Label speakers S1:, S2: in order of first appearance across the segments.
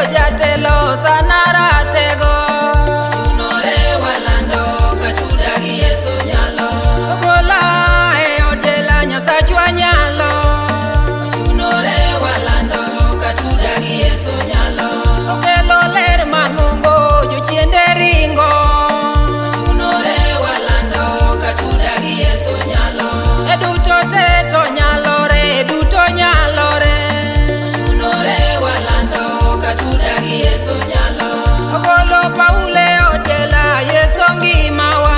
S1: jatelo sana ratego.
S2: Ochunore walando katudagi Yesu nyalo.
S1: Ogola e od jela Nyasachwa nyalo.
S2: Ochunore walando katudagi Yesu nyalo.
S1: Okelo ler mang'ongo jochiende ringo.
S2: Ochunore walando katudagi Yesu nyalo.
S1: E duto te to nyalore, e duto nyalore.
S2: Ochunore walando katudagi Yesu nyalo.
S1: Ogolo Paulo e od jela Yesu ngimawa.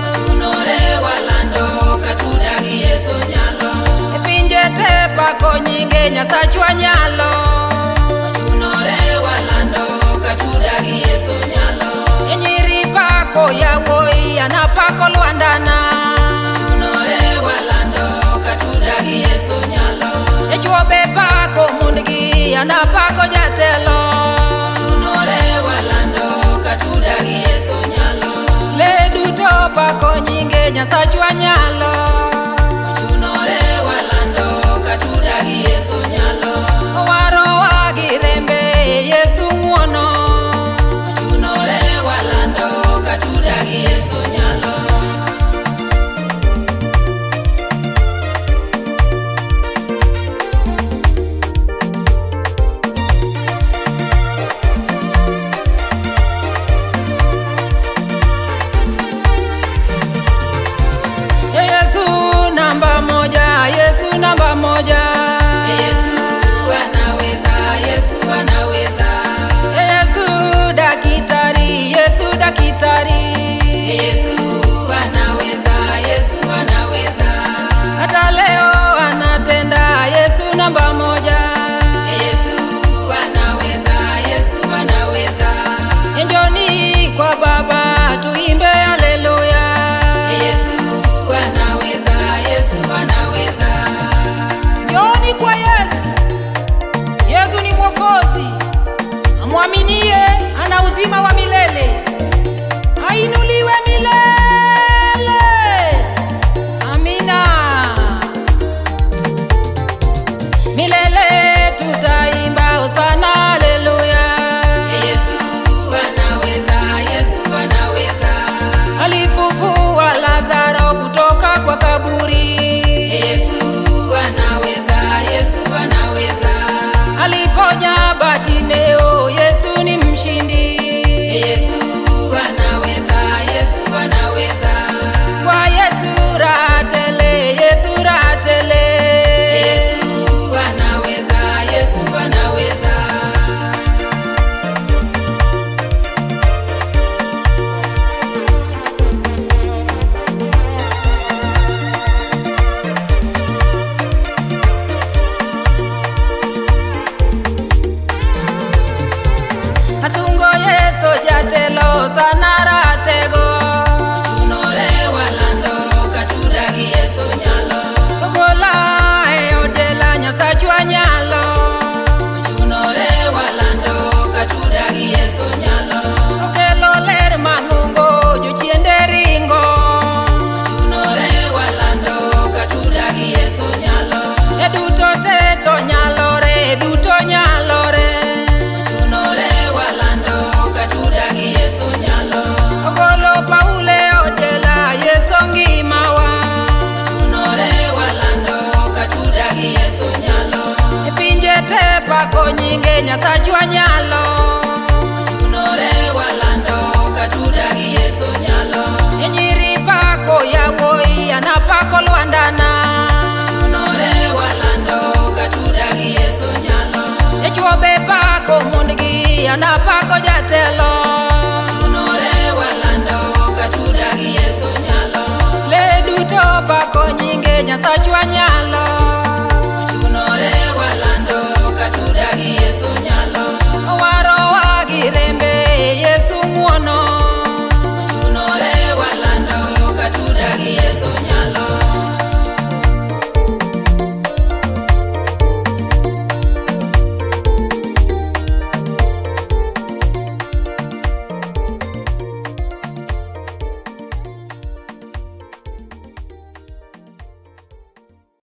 S2: Ochunore walando katudagi Yesu nyalo.
S1: E pinje te pako nyinge Nyasachwa nyalo.
S2: Ochunore walando katudagi Yesu nyalo.
S1: E nyiri pako yawuoyi anapako lwandana.
S2: Ochunore walando katudagi Yesu nyalo.
S1: E chwo be pako mondgi anapako jatelo.
S2: Ochunore walando katudagi Yesu nyalo.
S1: Le duto pako nyinge Nyasachwa nyalo.
S2: Ochunore walando katudagi Yesu nyalo.
S1: Owarowa gi rembe Yesu ng'uono.
S2: Ochunore walando katudagi Yesu nyalo.
S1: Yesu namba moja, Yesu namba moja.
S2: Yesu anaweza, Yesu anaweza.
S1: Yesu dakitari, Yesu dakitari.
S2: Yesu anaweza, Yesu anaweza.
S1: Hata leo anatenda, Yesu namba moja.
S2: Yesu anaweza, Yesu anaweza.
S1: Njoni kwa Baba tuimbe haleluya.
S2: Yesu anaweza, Yesu anaweza.
S1: Njoni kwa Yesu. Yesu ni Mwokozi, amwaminie ana uzima wa milele. Ainuliwe milele. Amina. Milele tutaimba hosana haleluya.
S2: Yesu anaweza, Yesu anaweza.
S1: Alifufua Lazaro kutoka kwa kaburi.
S2: Yesu anaweza, Yesu anaweza.
S1: Aliponya Bartimeo, Yesu ni mshindi.
S2: Yesu anaweza, Yesu anaweza.
S1: Kwa Yesu raha tele, Yesu raha tele.
S2: Yesu anaweza, Yesu anaweza.
S1: Asungo Yesu jatelo sana ratego.
S2: Ochunore walando katudagi Yesu nyalo.
S1: Ogola e od jela Nyasachwa nyalo.
S2: Ochunore walando katudagi Yesu nyalo.
S1: Okelo ler mang'ongo jochiende ringo.
S2: Ochunore walando katudagi Yesu nyalo.
S1: E duto te to nyalore, e duto nyalore.
S2: Ochunore walando katudagi Yesu nyalo.
S1: Ogolo Paulo e od jela Yesu ngimawa.
S2: Ochunore walando katudagi Yesu nyalo.
S1: E pinje te pako nyinge Nyasachwa nyalo.
S2: Ochunore walando katudagi Yesu nyalo.
S1: E nyiri pako yawuoyi anapako lwandana.
S2: Ochunore walando katudagi Yesu nyalo.
S1: E chwo be pako mondgi anapako jatelo.
S2: Ochunore walando katudagi Yesu nyalo.
S1: Le duto pako nyinge Nyasachwa